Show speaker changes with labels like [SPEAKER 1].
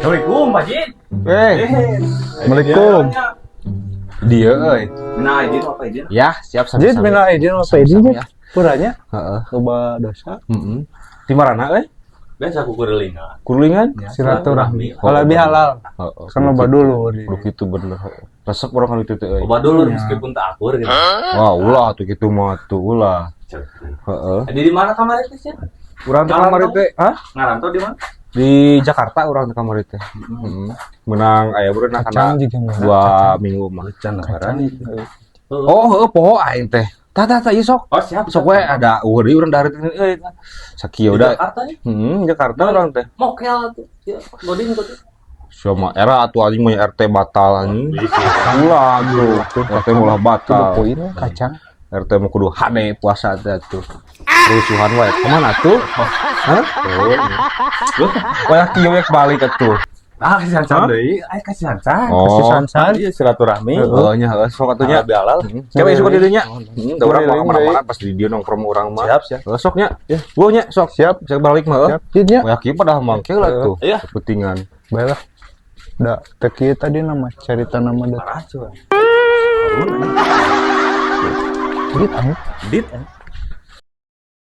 [SPEAKER 1] Assalamualaikum, Pak Jin.
[SPEAKER 2] Eh, Assalamualaikum.
[SPEAKER 3] Dia euy.
[SPEAKER 1] Nah, izin apa izin?
[SPEAKER 3] Ya, siap sami.
[SPEAKER 2] Jin, minal aidin wal faizin, Jin.
[SPEAKER 3] Ya.
[SPEAKER 2] Puranya
[SPEAKER 3] Heeh.
[SPEAKER 2] loba dosa.
[SPEAKER 3] Heeh. Di marana euy?
[SPEAKER 1] Biasa aku kurelingan.
[SPEAKER 3] Kurulingan?
[SPEAKER 2] Silaturahmi.
[SPEAKER 3] Oh,
[SPEAKER 2] Kalau lebih halal.
[SPEAKER 3] Heeh.
[SPEAKER 2] Kan loba dulu.
[SPEAKER 3] Kudu kitu bener. Resep urang kan itu teh euy.
[SPEAKER 1] Obat dulu meskipun tak akur gitu.
[SPEAKER 3] Wah, ulah tuh kitu mah tuh ulah. Heeh.
[SPEAKER 1] Di mana kamar itu sih?
[SPEAKER 3] Urang teh kamari teh, hah?
[SPEAKER 1] Ngarantau di mana?
[SPEAKER 3] Di Jakarta urang teh kamari teh. Heeh. Menang aya beureuh
[SPEAKER 2] Kacang
[SPEAKER 3] kana
[SPEAKER 2] juga nggak.
[SPEAKER 3] 2 minggu mah.
[SPEAKER 2] Kacang.
[SPEAKER 3] Oh, heeh, poho aing teh. Tah tah tah ieu sok.
[SPEAKER 1] Oh, siap.
[SPEAKER 3] Sok we ada eueuh deui urang dahar teh euy. Sakieu
[SPEAKER 1] Di
[SPEAKER 3] udah.
[SPEAKER 1] Jakarta ya?
[SPEAKER 3] Hmm, Jakarta urang teh.
[SPEAKER 1] Mokel tuh. Ya, godin godin.
[SPEAKER 3] Sama era atuh anjing mah RT batal anjing. Ulah tuh. RT ulah batal.
[SPEAKER 2] Poin kacang.
[SPEAKER 3] RT mah kudu hade puasa teh atuh. Rusuhan wae. Kemana tuh? Hah? Tuh. Wah, kieu we balik atuh.
[SPEAKER 1] Ah, kasih sansan deui. Ay, kasih sansan.
[SPEAKER 3] Oh.
[SPEAKER 2] Kasih sansan.
[SPEAKER 1] Iya, silaturahmi.
[SPEAKER 3] Heeh nya heuh sok atuh nya.
[SPEAKER 1] Halal bihalal.
[SPEAKER 3] Cewek suka di dinya. Da urang mah
[SPEAKER 2] Keliling
[SPEAKER 3] kemana-mana pas di dieu nongkrong urang mah.
[SPEAKER 1] Siap, siap.
[SPEAKER 3] Heuh sok nya. Gua nya sok.
[SPEAKER 2] Siap.
[SPEAKER 3] Saya balik mah heuh.
[SPEAKER 2] Siap. Jin ya.
[SPEAKER 3] Wah, kieu pada mangke lah tuh.
[SPEAKER 1] Iya.
[SPEAKER 3] Kepentingan.
[SPEAKER 2] Baiklah. Da, teki tadi nama cerita nama da.
[SPEAKER 1] Parah coba.
[SPEAKER 2] Dit, anjing.
[SPEAKER 1] Dit. Eh.